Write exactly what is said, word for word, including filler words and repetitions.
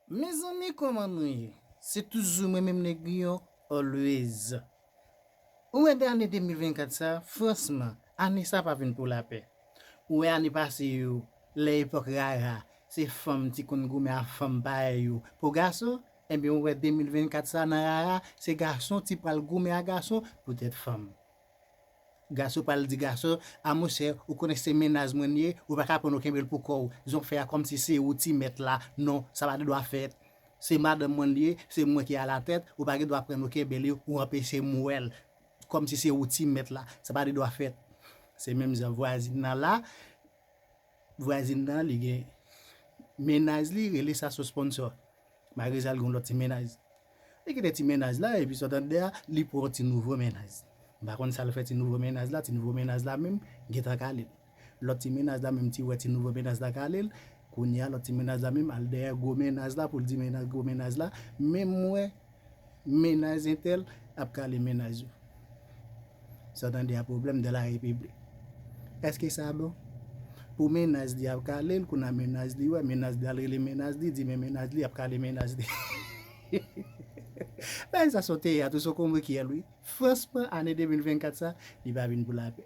Mezanmi, kòman nou ye? Se toujou mwen menm Negriyon, always. Ou wè ane de mil vennkat sa, fransman, ane sa pa vin pou lapè. Ou wè ane pase yo, lè epòk rara, se fanm ti konn goumen a fanm parèy yo. Pou gason, ebyen ou wè de mil vennkat sa nan rara, se gason ti pral goumen a gason poutèt fanm. Gason pral di gason, a monchè, ou konnen se mennaj mwen li ye, ou pa ka pran l ou kenbe l pou kò w. Jan w fè a kòmsi se ou ti mèt la. Non, sa pa gen dwa fèt. Se madanm mwen li ye, se mwen ki alatèt, ou pa gen dwa pran l ou kenbe li, ou anpeche m wè l. Kòmsi se ou ti mèt la. Sa pa gen dwa fèt. Se menm jan vwazin nan la, vwazin nan li gen mennaj li, rele sa son sponsor. Malgre sa, li gen yon lòt ti mennaj. Li kite ti mennaj la, epi sa w tande a, li pran yon ti nouvo mennaj. M pa konn sa l fè ti nouvo mennaj la, ti nouvo mennaj la menm, gentan kale l. Lòt ti mennaj la menm, ti wè ti nouvo mennaj la kale l, kounye a lòt ti mennaj la menm al dèyè gwo mennaj la pou l di mennaj, gwo mennaj la, men m wè mennaj entèl ap kale mennaj ou. Sa w tande a, pwoblèm de la repiblik. Èske sa bon? Pou mennaj li ap kale l, kounye a mennaj li wè, mennaj li al rele mennaj li, di men mennaj li ap kale mennaj li. Bagay sa se yon teyat, ou se yon konbri kiyèl, wi. Fransman, ane de mil vennkat sa, li pa vin pou lapè.